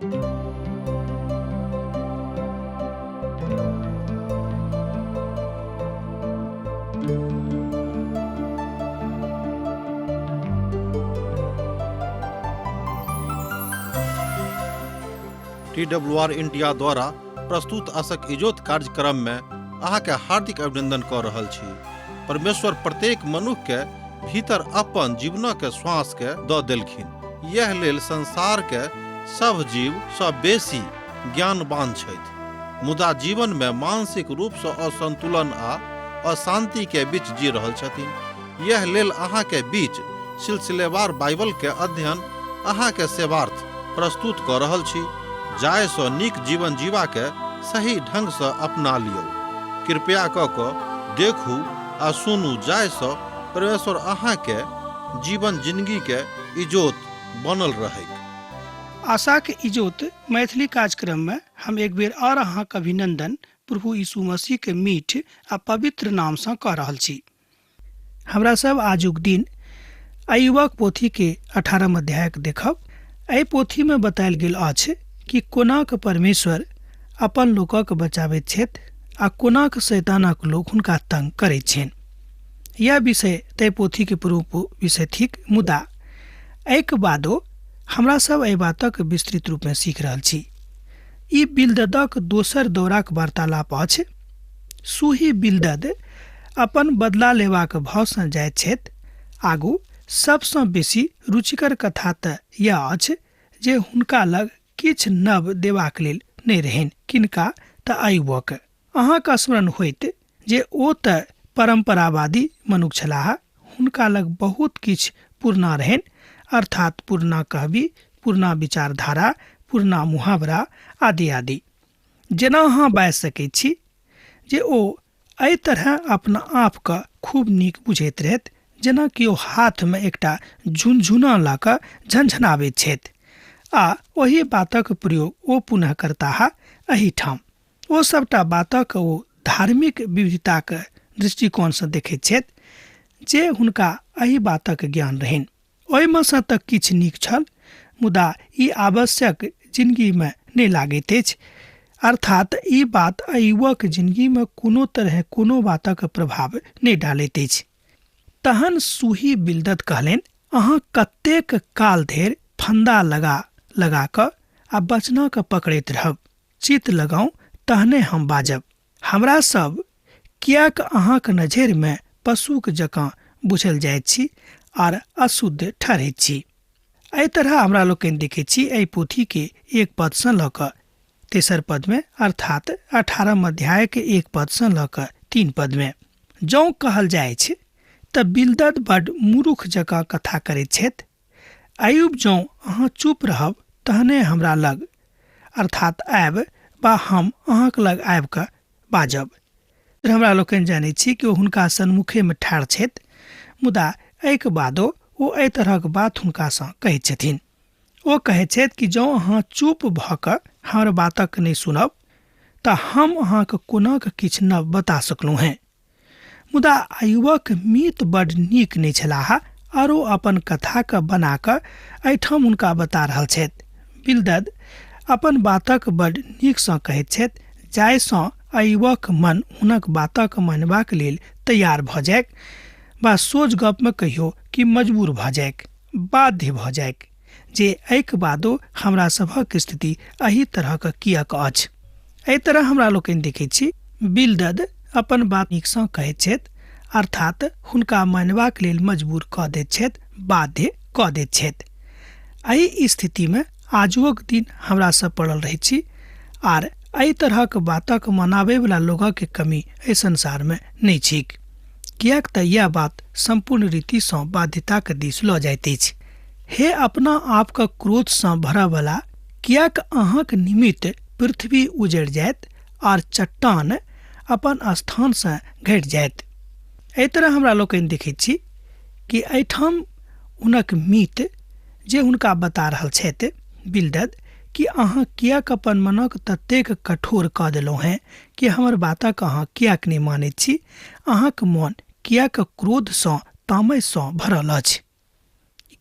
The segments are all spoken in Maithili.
TWR India द्वारा प्रस्तुत आशक इजोत कार्यक्रम में अहाँके हार्दिक अभिनंदन कऽ रहल छी। परमेश्वर प्रत्येक मनुख के भीतर अपन जीवनक श्वास के दऽ देलखिन। यह लेल संसार के सभ जीव सँ बेसी ज्ञानवान छथि, मुदा जीवन में मानसिक रूप सँ असंतुलन आ अशांति के बीच जी रहल छथिन। यह लेल अहाँ के बीच सिलसिलेवार बाइबल के अध्ययन अहाँ के सेवार्थ प्रस्तुत कऽ रहल छी, जाहि सँ नीक जीवन जीवा के सही ढंग सँ अपना लियौ। कृपया कऽ कऽ देखू आ सुनू जाहि सँ परमेश्वर अहाँ के जीवन जिंदगी के इजोत बनल रहैक। आशाक इजोत मैथिली कार्यक्रम में हम एक बेर और अहाँक अभिनंदन प्रभु यीशु मसीह के मीठ आ पवित्र नाम सँ कऽ रहल छी। हमरा सब आजुक दिन अयुबक पोथी के 18 अध्यायक देखब। एहि पोथी में बतायल गेल अछि कि कोनाक परमेश्वर अपन लोकक बचाबैत छथि आ कोनाक शैतानक लोक हुनका तंग करैत छनि। यह विषय तै पोथी के प्रमुख विषय थिक, मुदा एहिके बादो हमरा सब एहि बातक विस्तृत रूप में सीख रहल छी। ई बिल्ददक दोसर दौराक वार्तालाप अछि। सूही बिल्दद अपन बदला लेबाक भावसँ जाइत छथि। आगू सबसँ बेसी रुचिकर कथा तऽ यह अछि जे हुनका लग किछु नव देबाक लेल नहि रहनि। किनका? तऽ अयुबक। अहाँक स्मरण होइत जे ओ तऽ परंपरावादी मनुख छलाह। हुनका लग बहुत किछु पुरना रहनि, अर्थात पुरना कहबी, पुरना विचारधारा, पुरना मुहावरा आदि आदि। जेना अहाँ बाजि सकैत छी जे ओ एहि तरह अपना आपके खूब नीक बुझैत रहथि, जेना कि ओ हाथमे एकटा झुनझुना लऽ कऽ झनझनाबैत छथि आ ओहि बातक प्रयोग ओ पुनः करताह एहिठाम। ओ सबटा बातक ओ धार्मिक विविधताक दृष्टिकोणसँ देखैत छथि जे हुनका एहि बातक ज्ञान रहनि। ओहिमे सँ तऽ किछु नीक छल, मुदा ई आवश्यक जिनगीमे नहि लागैत अछि। अर्थात ई बात अयुवक जिनगीमे कोनो तरहे कोनो बातक प्रभाव नहि डालैत अछि। तहन सूही बिल्दद कहलनि, अहाँ कतेक काल धरि फंदा लगा लगा कऽ आ बचनाके पकड़ैत रहब? चित्त लगाउ तहने हम बाजब। हमरा सब किएक अहाँक नजरिमे पशुक जकाँ बुझल जाइत छी आर अशुद्ध ठहरैत छी? एहि तरह हमरा लोकनि देखैत छी एहि पोथीके एक पदसँ लऽ कऽ तेसर पदमे, अर्थात 18 अध्यायके एक पदसँ लऽ कऽ 3 पदमे। जौं कहल जाइछ तऽ बिल्दद बड मूर्ख जकाँ कथा करैत छथि। अयुब, जौं अहाँ चुप रहब तहने हमरा लग अर्थात आयब वा हम अहाँक लग आबि कऽ बाजब। हमरा लोकनि जानैत छी कि ओ हुनका सन्मुखेमे ठाढ़ छथि, मुदा एहिके बादो ओ एहि तरहक बात हुनकासँ कहैत छथिन। ओ कहैत छथि कि जौं अहाँ चुप भऽ कऽ हमर बातक नहि सुनब तऽ हम अहाँके कोना कऽ किछु नव बता सकलहुँ हेँ। मुदा अयुबक मीत बड नीक नहि छलाह आर ओ अपन कथाके बना कऽ एहिठाम हुनका बता रहल छथि। बिल्दद अपन बातक बड नीकसँ कहैत छथि जाहिसँ अयुबक मन हुनक बातक मानबाक लेल तैयार भऽ जाइक वा सोझ गपमे कहियो कि मजबूर भऽ जाइक, बाध्य भऽ जाइक जे एहिके बादो हमरा सभक स्थिति एहि तरहक किएक अछि। एहि तरह हमरा लोकनि देखैत छी बिल्दद अपन बात नीकसँ कहैत छथि, अर्थात हुनका मानबाक लेल मजबूर कऽ दैत छथि, बाध्य कऽ दैत छथि। एहि स्थितिमे आजुक दिन हमरा सब पड़ल रहैत छी आर एहि तरहक बातक मनाबैवला लोकक कमी एहि संसारमे नहि छैक, किएक तऽ यैह बात सम्पूर्ण रीतिसँ बाध्यताक दिस लऽ जाइत अछि। हे अपना आपके क्रोधसँ भरऽवला, किएक अहाँक निमित्त पृथ्वी उजड़ि जायत आर चट्टान अपन स्थानसँ घटि जायत। एहि तरह हमरा लोकनि देखैत छी कि एहिठाम हुनक मीत जे हुनका बता रहल छथि बिल्दद कि अहाँ किएक अपन मनक ततेक कठोर कऽ देलहुँ हेँ कि हमर बातक अहाँ किएक नहि मानैत छी? अहाँक मन किएक क्रोधसँ तामससँ भरल अछि?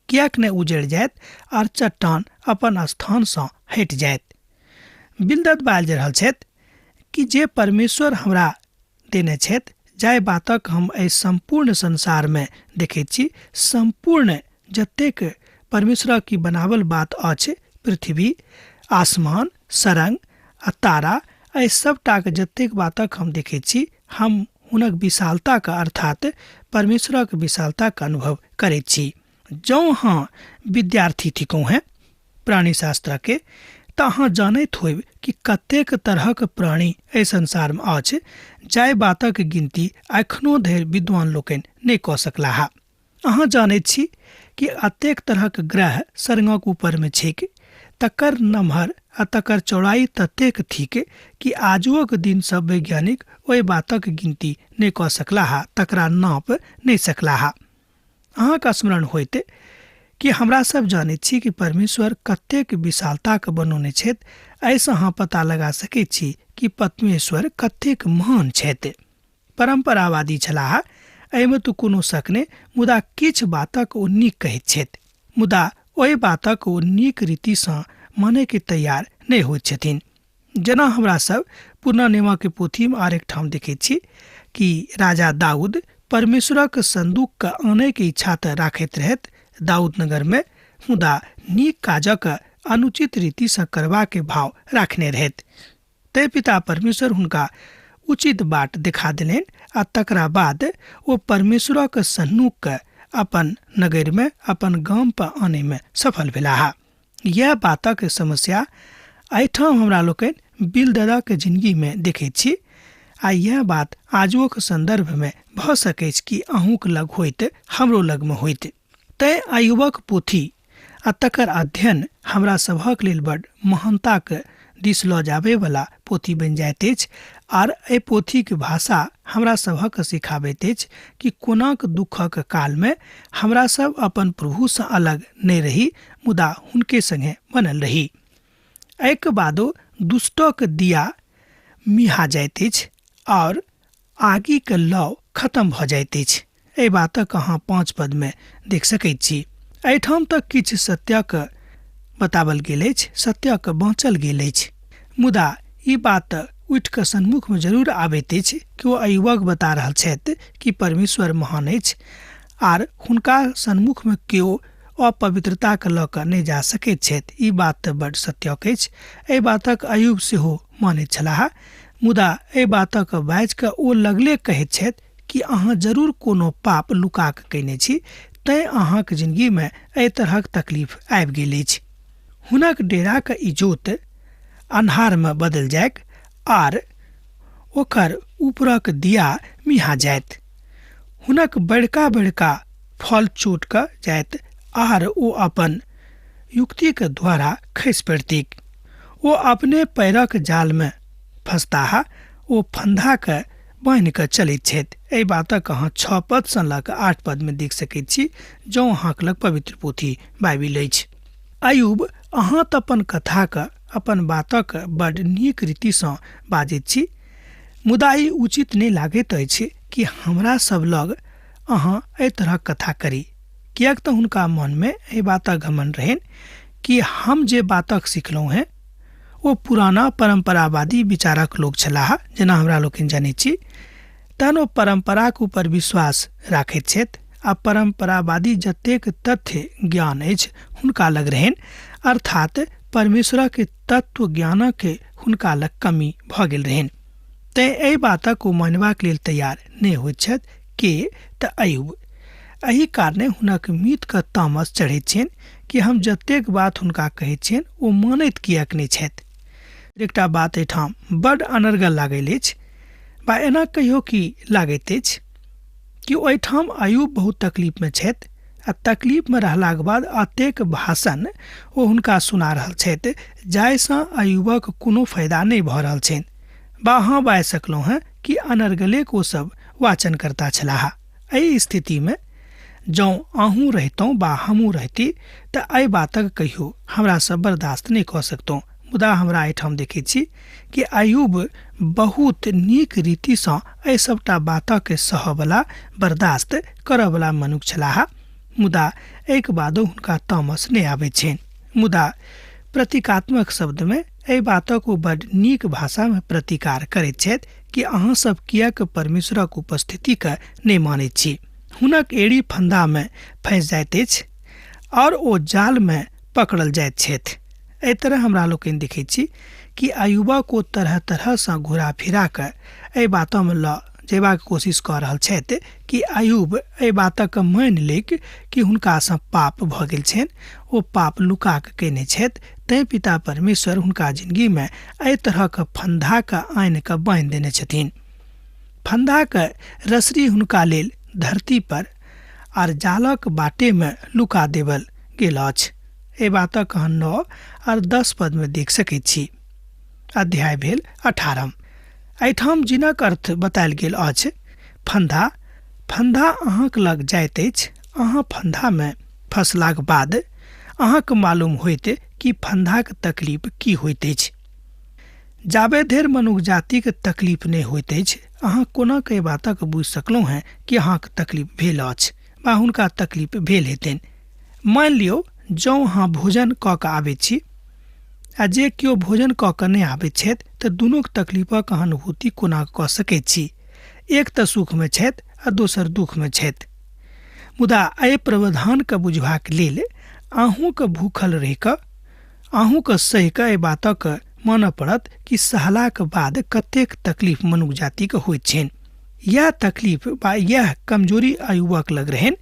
किएक नहि उजड़ि जायत आर चट्टान अपन स्थानसँ हटि जायत। बिलदद बाजि रहल छथि कि जे परमेश्वर हमरा देने छथि, जाहि बातक हम एहि सम्पूर्ण संसारमे देखैत छी, सम्पूर्ण जतेक परमेश्वरक की बनावल बात अछि, पृथ्वी, आसमान, सरंग आ तारा, एहि सबटाके जतेक बातक हम देखैत छी, हम हुनक विशालताके अर्थात परमेश्वरक विशालताके अनुभव करैत छी। जँ अहाँ विद्यार्थी थिकहुँ हेँ प्राणीशास्त्रके, तऽ अहाँ जानैत होयब कि कतेक तरहक प्राणी एहि संसारमे अछि, जाहि बातक गिनती एखनो धरि विद्वान लोकनि नहि कऽ सकलाह। अहाँ जानैत छी कि अतेक तरहक ग्रह सरंगक ऊपरमे छैक, तकर नमहर आ तकर चौड़ाई ततेक थिक कि आजुक दिन सब वैज्ञानिक ओहि बातक गिनती नहि कऽ सकलाह, तकरा नाप नहि सकलाह। अहाँके स्मरण होइत कि हमरा सब जानैत छी कि परमेश्वर कतेक विशालताके बनौने छथि। एहिसँ अहाँ पता लगा सकैत छी कि परमेश्वर कतेक महान छथि। परम्परावादी छलाह एहिमे तऽ कोनो शक नहि, मुदा किछु बातक ओ नीक कहैत छथि, मुदा ओहि बातक ओ नीक रीतिसँ मानैके तैयार नहि होइत छथिन। जेना हमरा सब पुरना नियमके पोथीमे आर एक ठाम देखैत छी कि राजा दाऊद परमेश्वरक संदूकके आनैके इच्छा तऽ राखैत रहथि दाऊद नगरमे, मुदा नीक काजक अनुचित रीतिसँ करबाके भाव राखने रहथि। तै पिता परमेश्वर हुनका उचित बाट देखा देलनि आ तकरा बाद ओ परमेश्वरक सन्नुकके अपन नगरमे अपन गाम पर आनैमे सफल भेलाह। यह बातक समस्या एहिठाम हमरा लोकनि बिलददक जिंदगीमे देखैत छी आ यह बात आजुक संदर्भमे भऽ सकैछ कि अहूँक लग होइत, हमरो लगमे होइत। तैँ अयुबक पोथी आ तकर अध्ययन हमरा सभक लेल बड महानताक दिस लऽ जाबयवला पोथी बनि जाइत अछि आर एहि पोथीके भाषा हमरा सभक सिखाबैत अछि कि कोनाक दुःखक कालमे हमरा सब अपन प्रभुसँ अलग नहि रही, मुदा हुनके संगे बनल रही। एहिके बादो दुष्टक दिया मिहा जाइत अछि और आगिके लौ खत्म भऽ जाइत अछि। एहि बातक अहाँ 5 पदमे देख सकैत छी। एहिठाम तक किछु सत्यक बतावल गेल अछि, सत्यक बाँचल गेल अछि, मुदा ई बात उठि कऽ सन्मुखमे जरूर आबैत अछि कि ओ अयुबक बता रहल छथि कि परमेश्वर महान अछि आर हुनका सन्मुखमे केओ अपवित्रताके लऽ कऽ नहि जा सकैत छथि। ई बात तऽ बड सत्यक अछि। एहि बातक अयुब सेहो मानैत छलाह, मुदा एहि बातक बाजि कऽ ओ लगले कहैत छथि कि अहाँ जरूर कोनो पाप लुका कऽ कयने छी, तैँ अहाँक जिंदगीमे एहि तरहक तकलीफ आबि गेल अछि। हुनक डेराके इजोत अन्हारमे बदलि जायक आर ओकर ऊपरक दिया मिहा जायत। हुनक बड़का बड़का फल चोट कऽ जायत आर ओ अपन युक्तिके द्वारा खसि पड़तिक। ओ अपने पैरक जालमे फँसताह, ओ फन्दाके बान्हि कऽ चलैत छथि। एहि बातक अहाँ 6 पदसँ लऽ कऽ 8 पदमे देख सकैत छी, जँ अहाँके लग पवित्र पोथी बाइबिल अछि। अयुब अहाँ तऽ अपन कथाके अपन बातक बड नीक रीतिसँ बाजैत छी, मुदा ई उचित नहि लागैत अछि कि हमरा सब लग अहाँ एहि तरहक कथा करी, किएक तऽ हुनका मनमे एहि बातक घमंड रहनि कि हम जे बातक सिखलहुँ हेँ ओ पुराना परम्परावादी विचारक लोक छलाह, जेना हमरा लोकनि जनैत छी। तहन ओ परम्पराक ऊपर विश्वास राखैत छथि आ परम्परावादी जतेक तथ्य ज्ञान अछि हुनका लग रहनि, अर्थात परमेश्वरक तत्व ज्ञानक हुनका लग कमी भऽ गेल रहनि। तैँ एहि बातक ओ मानबाक लेल तैयार नहि होइत छथि के तऽ अयुब। एहि कारणे हुनक मीतके तामस चढ़ैत छनि कि हम जतेक बात हुनका कहैत छियनि ओ मानैत किएक नहि छथि। एकटा बात एहिठाम बड अनर्गल लागल अछि बा एना कहियो कि लागैत अछि कि ओहिठाम अयुब बहुत तकलीफमे छथि आ तकलीफमे रहलाक बाद अतेक भाषण ओ हुनका सुना रहल छथि जाहिसँ अयुबक कोनो फायदा नहि भऽ रहल छनि। बा अहाँ बाजि सकलहुँ हेँ कि अनर्गलेक ओ सब वाचन करता छलाह। एहि स्थितिमे जँ अहूँ रहितहुँ बा हमहूँ रहिती तऽ एहि बातक कहियो हमरा सब बर्दाश्त नहि कऽ सकतहुँ। मुदा हमरा एहिठाम देखैत छी कि अयुब बहुत नीक रीतिसँ एहि सबटा बातक सहऽवला बर्दाश्त करऽवला मनुख छलाह, मुदा एहिके बादो हुनका तामस नहि आबैत छनि। मुदा प्रतीकात्मक शब्दमे एहि बातक ओ बड नीक भाषामे प्रतिकार करैत छथि कि अहाँ सब किएक परमेश्वरक उपस्थितिके नहि मानैत छी। हुनक एड़ी फंदामे फँसि जाइत अछि आओर ओ जालमे पकड़ल जाइत छथि। एहि तरह हमरा लोकनि देखैत छी कि अयुबक ओ तरह तरहसँ घुरा फिरा कऽ एहि बातमे लऽ जयबाक कोशिश कऽ रहल छथि कि अयुब एहि बातक मानि लैक कि हुनकासँ पाप भऽ गेल छनि, ओ पाप लुका कऽ कयने छथि, तैँ पिता परमेश्वर हुनका जिंदगीमे एहि तरहक फंदाके आनि कऽ बान्हि देने छथिन। फंदाके रसरी हुनका लेल धरती पर आर जालक बाटेमे लुका देवल गेल अछि। एहि बातक अहाँ 9 और 10 पदमे देख सकैत छी। अध्याय भेल 18। एहिठाम जिनक अर्थ बतायल गेल अछि फंदा, फंदा अहाँक लग जाइत अछि। अहाँ फंदामे फंसलाक बाद अहाँके मालूम होइत कि फंदाक तकलीफ की होइत अछि। जाबे धरि मनुख जातिके तकलीफ नहि होइत अछि अहाँ कोना के बातक बुझि सकलहुँ हेँ कि अहाँके तकलीफ भेल अछि वा हुनका तकलीफ भेल हेतनि। मानि लियौ जँ अहाँ भोजन कऽ कऽ आबैत छी आ जे केओ भोजन कऽ कऽ नहि आबैत छथि तऽ दुनूक तकलीफक अनुभूति कोना कऽ सकैत छी। एक तऽ सुखमे छथि आ दोसर दुःखमे छथि। मुदा एहि प्रावधानके बुझबाक लेल अहूँके भूखल रहि कऽ, अहूँके सहि कऽ एहि बातक मानऽ पड़त कि सहलाक बाद कतेक तकलीफ मनुख जातिके होइत छनि। इएह तकलीफ वा इएह कमजोरी अयुबक लग रहनि।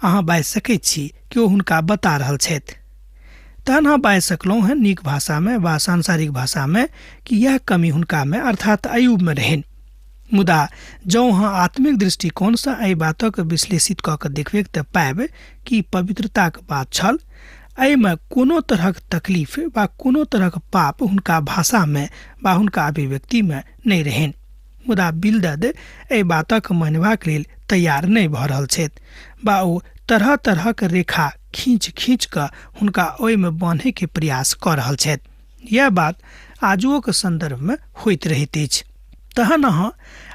अहाँ बाजि सकैत छी कि ओ हुनका बता रहल छथि। तहन अहाँ बाजि सकलहुँ हेँ नीक भाषामे वा सांसारिक भाषामे कि इएह कमी हुनकामे अर्थात अयुबमे रहनि। मुदा जँ अहाँ आत्मिक दृष्टिकोणसँ एहि बातक विश्लेषित कऽ कऽ देखबै तऽ पायब कि पवित्रताक बात छल। एहिमे कोनो तरहक तकलीफ वा कोनो तरहक पाप हुनका भाषामे वा हुनका अभिव्यक्तिमे नहि रहनि। मुदा बिलदद एहि बातक मानबाक लेल तैयार नहि भऽ रहल छथि वा ओ तरह तरहक रेखा खींच खींच कऽ हुनका ओहिमे बान्हैके प्रयास कऽ रहल छथि। यह बात आजुओके सन्दर्भमे होइत रहैत अछि। तहन अहाँ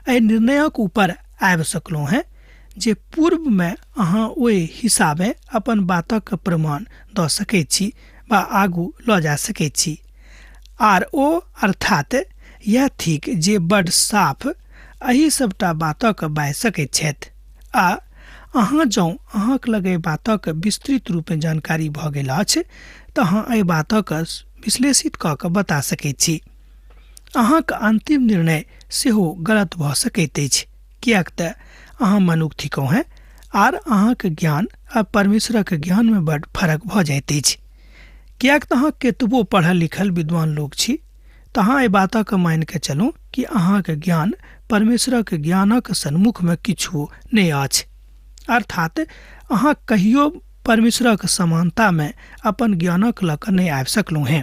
एहि निर्णयक ऊपर आबि सकलहुँ हेँ जे पूर्वमे अहाँ ओहि हिसाबे अपन बातक प्रमाण दऽ सकैत छी वा आगू लऽ जा सकैत छी। आर ओ अर्थात यह थिक जे बड साफ एहि सबटा बातक बाजि सकैत छथि। आ अहाँ जँ अहाँक लग एहि बातक विस्तृत रूपमे जानकारी भऽ गेल अछि तऽ अहाँ एहि बातक विश्लेषित कऽ कऽ बता सकैत छी। अहाँक अन्तिम निर्णय सेहो गलत भऽ सकैत अछि, किएक तऽ अहाँ मनुख थिकहुँ हेँ आर अहाँक ज्ञान आ परमेश्वरक ज्ञानमे बड फरक भऽ जाइत अछि। किएक तऽ अहाँ केतबो पढ़ल लिखल विद्वान लोक छी तऽ अहाँ एहि बातक मानि कऽ चलू कि अहाँक ज्ञान परमेश्वरक ज्ञानक सन्मुखमे किछु नहि अछि। अर्थात अहाँ कहियो परमेश्वरक समानतामे अपन ज्ञानक लऽ कऽ नहि आबि सकलहुँ हेँ।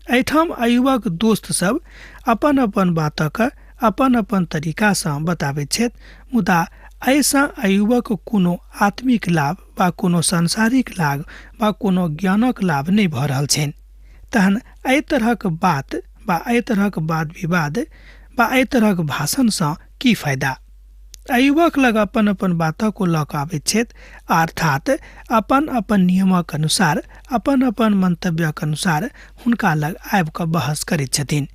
एहिठाम अयुबक दोस्त सब अपन अपन बातक अपन अपन तरीकासँ बताबैत छथि, मुदा एहिसँ अयुबक कोनो आत्मिक लाभ वा कोनो सांसारिक लाभ वा कोनो ज्ञानक लाभ नहि भऽ रहल छनि। तहन एहि तरहक बात वा एहि तरहक वाद विवाद वा एहि तरहक भाषणसँ की फायदा। अयुबक लग अपन अपन बातक ओ लऽ कऽ आबैत छथि, अर्थात अपन अपन नियमक अनुसार अपन अपन मंतव्यक अनुसार हुनका लग आबि कऽ बहस करैत छथिन।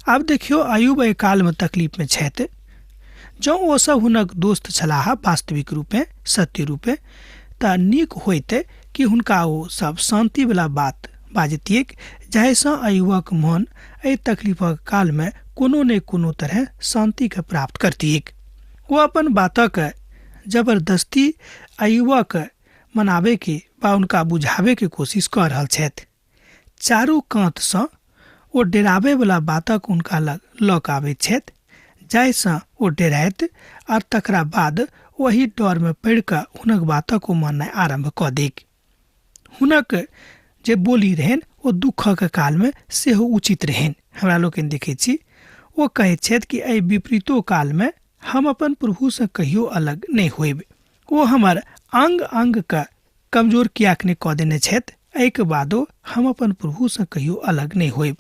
आब देखियौ अयुब एहि कालमे तकलीफमे छथि। जँ ओ सब हुनक दोस्त छलाह वास्तविक रूपे सत्य रूपे तऽ नीक होइत कि हुनका ओ सब शान्तिवला बात बाजतियै जाहिसँ अयुबक मन एहि तकलीफक कालमे कोनो ने कोनो तरह शान्तिके प्राप्त करतियै। ओ अपन बातक जबरदस्ती अयुबक मनाबैके वा हुनका बुझाबैके कोशिश कऽ रहल छथि। चारू कातसँ ओ डेराबैवला बातक हुनका लग लऽ कऽ आबैत छथि जाहिसँ ओ डेराइत आर तकरा बाद ओहि डरमे पड़ि कऽ हुनक बातक ओ माननाइ आरम्भ कऽ दैक। हुनक जे बोली रहनि ओ दुःखक कालमे सेहो उचित रहनि। हमरा लोकनि देखैत छी ओ कहैत छथि कि एहि विपरीतो कालमे हम अपन प्रभुसँ कहियो अलग नहि होइब। ओ हमर अंग अंगके कमजोर किएक नहि कऽ देने छथि, एहिके बादो हम अपन प्रभुसँ कहियो अलग नहि होइब।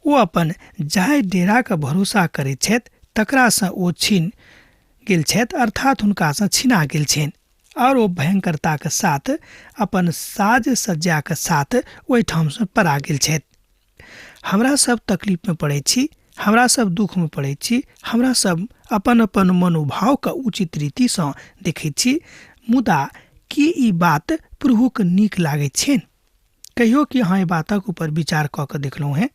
ओ अपन जाहि डेराके भरोसा करैत छथि तकरासँ ओ छीन गेल छथि, अर्थात हुनकासँ छिना गेल छनि। आओर ओ भयंकरताक साथ अपन साज सज्जाक साथ ओहिठामसँ पड़ा गेल छथि। हमरा सब तकलीफमे पड़ैत छी, हमरा सब दुखमे पड़ैत छी, हमरा सब अपन अपन मनोभावके उचित रीतिसँ देखैत छी, मुदा की ई बात प्रभुके नीक लागैत छनि? कहियो कि अहाँ एहि बातक ऊपर विचार कऽ कऽ देखलहुँ हेँ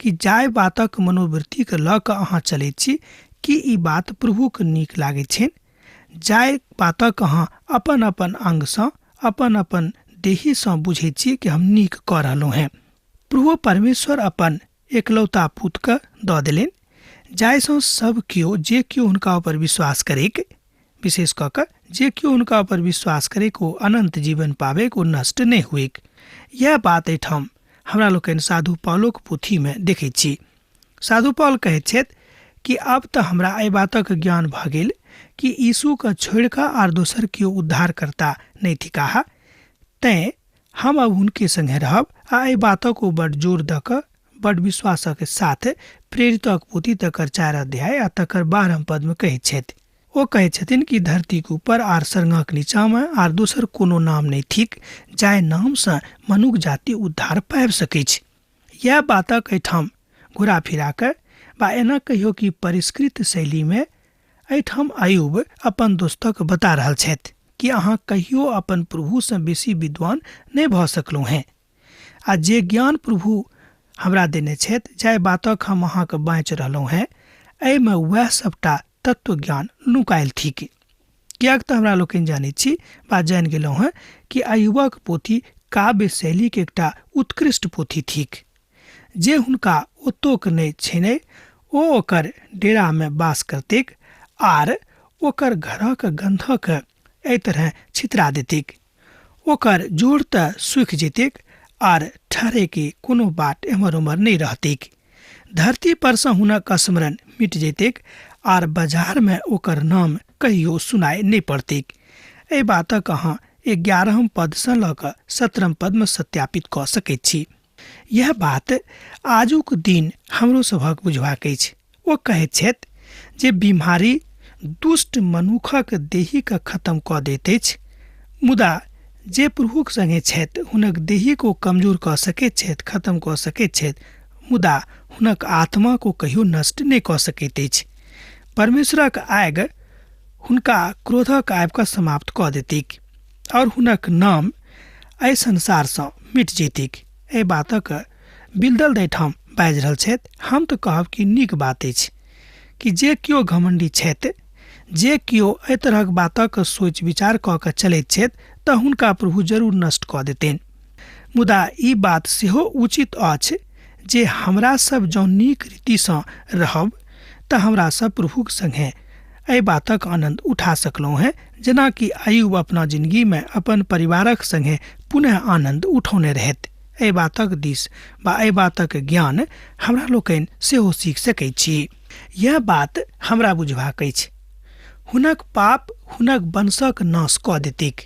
कि जाहि बातक मनोवृत्तिके लऽ कऽ अहाँ चलैत छी, की ई बात प्रभुके नीक लागैत छनि? जाहि बातक अहाँ अपन अपन अङ्गसँ अपन अपन देहीसँ बुझैत छी कि हम नीक कऽ रहलहुँ हेँ, प्रभु परमेश्वर अपन एकलौता पुतके दऽ देलनि जाहिसँ सब केओ जे केओ हुनका ऊपर विश्वास करैक, विशेष कऽ कऽ जे केओ हुनका ऊपर विश्वास करैक ओ अनन्त जीवन पाबैक, ओ नष्ट नहि होइक। इएह बात एहिठाम हमरा लोकनि साधु पौलक पोथीमे देखैत छी। साधु पौल कहैत छथि कि आब तऽ हमरा एहि बातक ज्ञान भऽ गेल कि यीशुके छोड़ि कऽ आर दोसर केओ उद्धारकर्ता नहि थिकाह, तैँ हम अब हुनके संगे रहब। आ एहि बातक ओ बड जोर दऽ कऽ बड विश्वासक साथ प्रेरितक पोथी तकर 4 अध्याय आ तकर 12 पदमे कहैत छथि। ओ कहैत छथिन कि धरतीक ऊपर आर स्वर्गक नीचाँमे आर दोसर कोनो नाम नहि थिक जाहि नामसँ मनुख जाति उद्धार पाबि सकैछ। इएह बातक एहिठाम घुरा फिरा कऽ बा एना कहियो कि परिष्कृत शैलीमे एहिठाम अयुब अपन दोस्तक बता रहल छथि कि अहाँ कहियो अपन प्रभुसँ बेसी विद्वान नहि भऽ सकलहुँ हेँ, आ जे ज्ञान प्रभु हमरा देने छथि, जाहि बातक हम अहाँके बाँचि रहलहुँ हेँ, एहिमे वएह सबटा तत्व ज्ञान नुकायल थिक। किएक तऽ हमरा लोकनि जानैत छी बा जानि गेलहुँ हेँ कि अयुबक पोथी काव्य शैलीके एकटा उत्कृष्ट पोथी थिक। जे हुनका ओतोक नहि छेनै ओ ओकर डेरामे वास करतैक आर ओकर घरक गन्धक एहि तरह छितरा देतैक, ओकर जोड़ तऽ सूखि जेतैक आर ठहरैके कोनो बाट एम्हर ओम्हर नहि रहतैक। धरती परसँ हुनक स्मरण मिट जेतैक आर बाजारमे ओकर नाम कहियो सुनाइ नहि पड़तैक। एहि बातक अहाँ 11 पदसँ लऽ कऽ 17 पदमे सत्यापित कऽ सकैत छी। यह बात आजुक दिन हमरो सभक बुझबाक अछि। ओ कहैत छथि जे बीमारी दुष्ट मनुखक देहीके खत्म कऽ दैत अछि, मुदा जे प्रभुक संगे छथि हुनक देहीके ओ कमजोर कऽ सकैत छथि, खत्म कऽ सकैत छथि, मुदा हुनक आत्माको कहियो नष्ट नहि कऽ सकैत अछि। परमेश्वरक आगि हुनका क्रोधक आगिके समाप्त कऽ देतैक और हुनक नाम एहि संसारसँ मिट जेतैक। एहि बातक बिलदल एहिठाम बाजि रहल छथि। हम तऽ कहब कि नीक बात अछि कि जे केओ घमण्डी छथि, जे केओ एहि तरहक बातक सोच विचार कऽ कऽ चलैत छथि तऽ हुनका प्रभु जरूर नष्ट कऽ देतनि। मुदा ई बात सेहो उचित अछि जे हमरा सब जँ नीक रीतिसँ रहब तऽ हमरा सब प्रभुक संगे एहि बातक आनन्द उठा सकलहुँ हेँ, जेनाकि अयुब अपना जिंदगीमे अपन परिवारक संगे पुनः आनन्द उठौने रहथि। एहि बातक दिस बा एहि बातक ज्ञान हमरा लोकनि सेहो सीख सकैत छी। यह बात हमरा बुझबाक अछि। हुनक पाप हुनक वंशक नाश कऽ देतैक।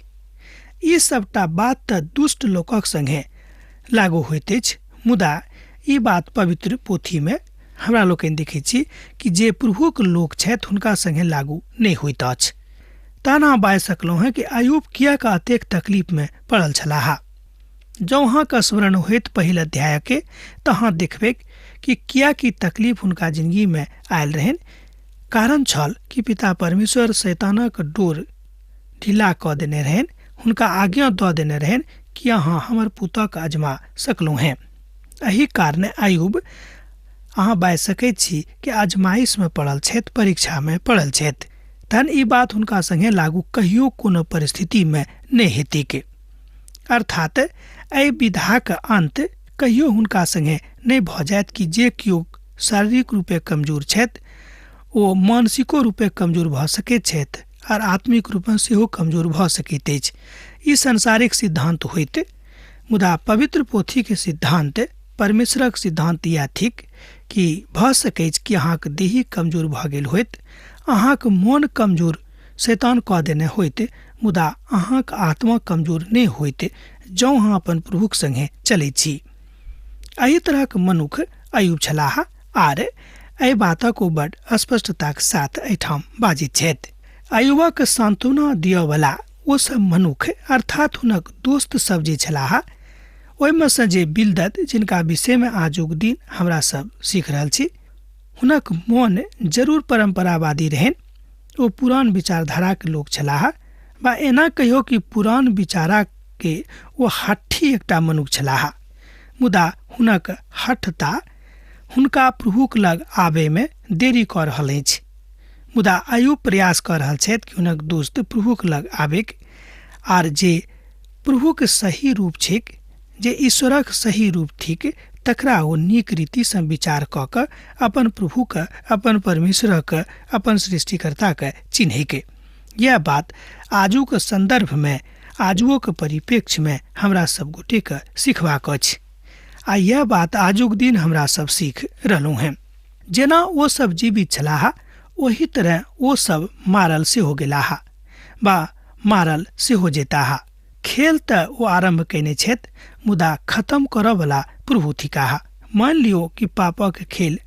ई सबटा बात तऽ दुष्ट लोकक संगे लागू होइत अछि, मुदा ई बात पवित्र पोथीमे हमरा लोकनि देखैत छी कि जे प्रभुक लोक छथि हुनका संगे लागू नहि होइत अछि। तहन अहाँ बाजि सकलहुँ हेँ कि अयुब किएक अतेक तकलीफमे पड़ल छलाह। जँ अहाँके स्मरण होइत पहिल अध्यायके तऽ अहाँ देखबै कि किएक ई तकलीफ हुनका जिंदगीमे आयल रहनि। कारण छल कि पिता परमेश्वर शैतानक डोर ढीला कऽ देने रहनि, हुनका आज्ञा दऽ देने रहनि कि अहाँ हमर पुतक अजमा सकलहुँ हेँ। एहि कारणे अयुब अहाँ बाजि सकैत छी कि आजमाइशमे पड़ल छथि, परीक्षामे पड़ल छथि। तहन ई बात हुनका संगे लागू कहियो कोनो परिस्थितिमे नहि हेतैक। अर्थात एहि विधाक अंत कहियो हुनका संगे नहि भऽ जायत कि जे केओ शारीरिक रूपे कमजोर छथि ओ मानसिको रूपे कमजोर भऽ सकैत छथि आर आत्मिक रूपे सेहो कमजोर भऽ सकैत अछि। ई सांसारिक सिद्धांत होइत, मुदा पवित्र पोथीके सिद्धांत परमेश्वरक सिद्धांत इएह थिक कि भऽ सकैछ कि अहाँके देही कमजोर भऽ गेल होइत, अहाँके मोन कमजोर शैतान कऽ देने होइत, मुदा अहाँके आत्मा कमजोर नहि होइत जँ अहाँ अपन प्रभुक संगे चलैत छी। एहि तरहक मनुख अयुब छलाह आर एहि बातक ओ बड स्पष्टताक साथ एहिठाम बाजैत छथि। अयुबक सांत्वना दिअवला ओ सब मनुख अर्थात हुनक दोस्त सब जे छलाह, ओहिमे सँ जे बिलदद, जिनका विषयमे आजुक दिन हमरा सब सीख रहल छी, हुनक मोन जरूर परम्परावादी रहनि। ओ पुरान विचारधाराके लोक छलाह, बा एना कहियो कि पुरान विचाराके ओ हठी एकटा मनुख छलाह। मुदा हुनक हठता हुनका प्रभुक लग आबैमे देरी कऽ रहल अछि। मुदा आइयो प्रयास कऽ रहल छथि कि हुनक दोस्त प्रभुक लग आबैक, आर जे प्रभुक सही रूप छैक, जे ईश्वरक सही रूप थिक, तकरा ओ नीक रीतिसँ विचार कऽ कऽ अपन प्रभुके, अपन परमेश्वरक, अपन सृष्टिकर्ताके चिन्हैके। यैह बात आजुक सन्दर्भमे, आजुओक परिप्रेक्ष्यमे हमरा सब गोटेके सिखबाक अछि, आ यैह बात आजुक दिन हमरा सब सीख रहलहुँ हेँ। जेना ओ सब जीवित छलाह, ओही तरह ओ सब मारल सेहो गेलाह बा मारल सेहो जेताह। खेल तऽ ओ आरम्भ कयने छथि, मुदा खतम करऽवला प्रभु थिकाह। मानि लियौ कि पापक खेल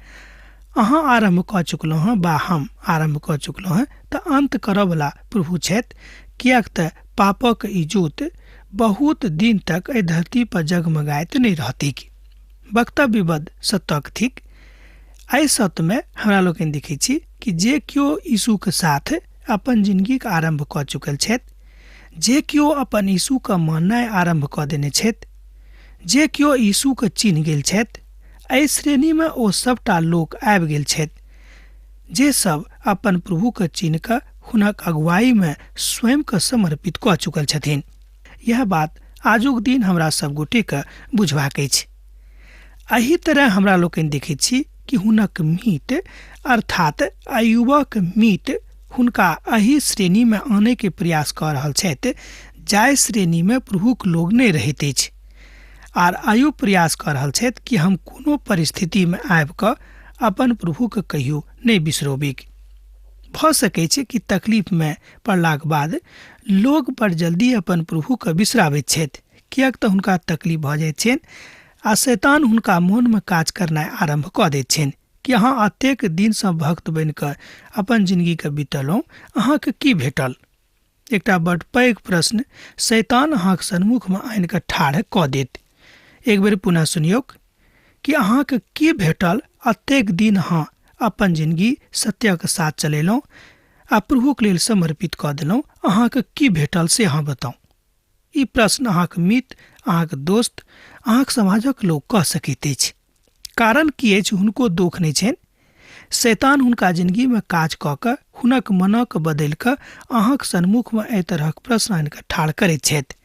अहाँ आरम्भ कऽ चुकलहुँ हँ बा हम आरम्भ कऽ चुकलहुँ हँ, तऽ अन्त करऽवला प्रभु छथि, किएक तऽ पापक इजोत बहुत दिन तक एहि धरती पर जगमगाइत नहि रहतैक। वक्तव्यबद्ध सत्यक थिक। एहि सत्यमे हमरा लोकनि देखैत छी कि जे केओ यीशुके साथ अपन जिनगीक आरम्भ कऽ चुकल छथि, जे केओ अपन यीशुके माननाइ आरम्भ कऽ देने छथि, जे केओ यीशुके चिन्ह गेल छथि, एहि श्रेणीमे ओ सभटा लोक आबि गेल छथि जे सब अपन प्रभुके चिन्ह कऽ हुनक अगुवाईमे स्वयंके समर्पित कऽ चुकल छथिन। यह बात आजुक दिन हमरा सब गोटेके बुझबाक अछि। एहि तरह हमरा लोकनि देखैत छी कि हुनक मीत अर्थात अयुबक मीत हुनका एहि श्रेणीमे आनैके प्रयास कऽ रहल छथि जाहि श्रेणीमे प्रभुक लोक नहि रहैत अछि। आर आयु प्रयास कऽ रहल छथि कि हम कोनो परिस्थितिमे आबि कऽ अपन प्रभुके कहियो नहि बिसरोबिक। भऽ सकै छै कि तकलीफमे पड़लाक बाद लोक बड़ जल्दी अपन प्रभुके बिसराबैत छथि, किएक तऽ हुनका तकलीफ भऽ जाइत छनि आ शैतान हुनका मोनमे काज करनाइ आरम्भ कऽ दैत छनि कि अहाँ एतेक दिनसँ भक्त बनि कऽ अपन जिनगीके बितेलहुँ, अहाँके की भेटल? एकटा बड पैघ प्रश्न शैतान अहाँक सन्मुखमे आनि कऽ ठाढ़ कऽ देत। एक बेर पुनः सुनियौक कि अहाँके की भेटल? एतेक दिन अहाँ अपन जिनगी सत्यक साथ चलेलहुँ आ प्रभुक लेल समर्पित कऽ देलहुँ, अहाँके की भेटल से अहाँ बताउ। ई प्रश्न अहाँक मित्र, अहाँक दोस्त, अहाँक समाजक लोक कऽ सकैत अछि। कारण की अछि, हुनको दोख नहि छनि। शैतान हुनका जिनगीमे काज कऽ कऽ हुनक मनक बदलि कऽ अहाँक सन्मुखमे एहि तरहक प्रश्न आनि कऽ ठाढ़ करैत छथि,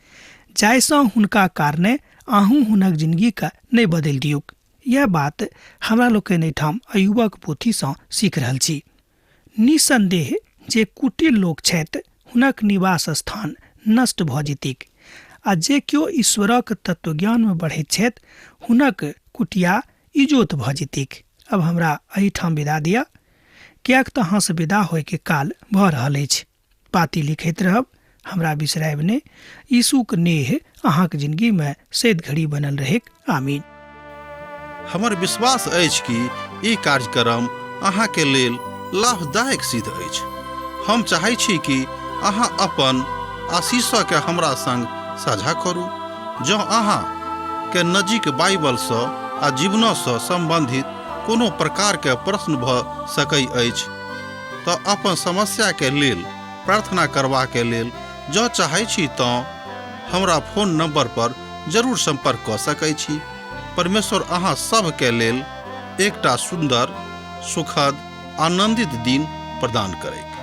जाहिसँ हुनका कारणे अहूँ हुनक जिनगीके नहि बदलि दियौक। यैह बात हमरा लोकनि एहिठाम अयुबक पोथीसँ सीख रहल छी। निस्सन्देह जे कुटिल लोक छथि हुनक निवास स्थान नष्ट भऽ जेतैक, आ जे केओ ईश्वरक तत्वज्ञानमे बढ़ैत छथि हुनक कुटिया इजोत भऽ जेतैक। अब हमरा एहिठाम विदा दिअ, किएक तऽ अहाँसँ विदा होइके काल भऽ रहल अछि। पाती लिखैत रहब, हमरा बिसरायब नहि। यीशुक नेह अहाँक जिनगीमे सैद घड़ी बनल रहैक। आमीन। हमर विश्वास अछि कि ई कार्यक्रम अहाँके लेल लाभदायक सिद्ध अछि। हम चाहै छी कि अहाँ अपन आशीषके हमरा संग साझा करू। जँ अहाँ के नजीक बाइबलसँ आ जीवनसँ सम्बन्धित कोनो प्रकारके प्रश्न भऽ सकै अछि तऽ अपन समस्याके लेल प्रार्थना करबाके लेल जँ चाहै छी तँ हमरा फोन नंबर पर जरूर संपर्क कऽ सकै छी। परमेश्वर अहाँ सभके लेल एकटा सुन्दर, सुखद, आनंदित दिन प्रदान करैक।